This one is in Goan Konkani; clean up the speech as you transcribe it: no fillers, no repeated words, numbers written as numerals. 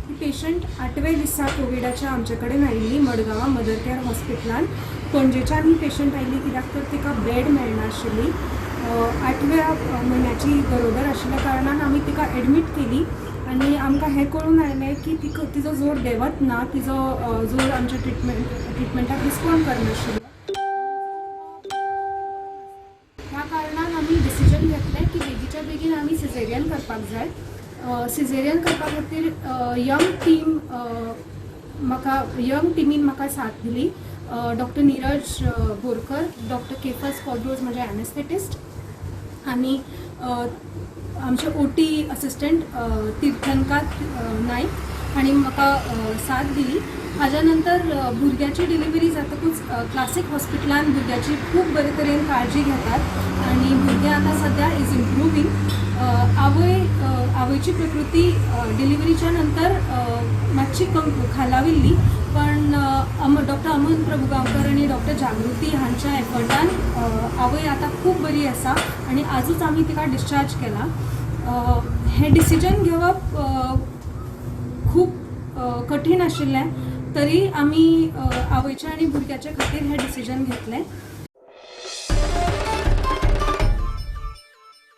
ही पेशंट आठव्या दिसा कोविडाच्या आमचे कडेन आयिल्ली मडगांवां मदर केअर हॉस्पिटलान. पणजेच्यान ही पेशंट आयिल्ली, कित्याक तर तिका बेड मेळनाशिल्ली. आठव्या म्हयन्याची गरोदर आशिल्ल्या कारणान आमी तिका एडमीट केली आनी आमकां हें कळून आयलें की तिका तिजो जोर देंवत ना, तिजो जोर आमच्या ट्रिटमेंटाक रिस्पॉन्ड करनाशिल्लो. ह्या कारणान आमी डिसिजन घेतलें की बेगीच्या बेगीन आमी सिजेरियन करपाक जाय. सिजेरियन करपा खातीर यंग टीम म्हाका यंग टिमीन म्हाका साथ दिली. डॉक्टर निरज बोरकर, डॉक्टर केफस कॉड्रोज म्हजे एनेस्थेटिस्ट आनी आमचे ओटी असिस्टंट तीर्थनकांत नायक हांणी म्हाका साथ दिली. हाज्या नंतर भुरग्याची डिलिव्हरी जातकूच क्लासीक हॉस्पिटलान भुरग्याची खूब बरे तरेन काळजी घेतात आनी भुरगें आतां सद्या is improving. आवयची प्रकृती डिलिव्हरीच्या नंतर मातशी कम खालाविल्ली, पण डॉक्टर अमन प्रभुगांवकर आनी डॉक्टर जागृती हांच्या एफर्टान आवय आतां खूब बरी आसा आनी आजूच आमी तिका डिस्चार्ज केला. हें डिसिजन घेवप खूब कठीण आशिल्लें, तरी आमी आवयच्या आनी भुरग्याच्या खातीर हें डिसिजन घेतलें.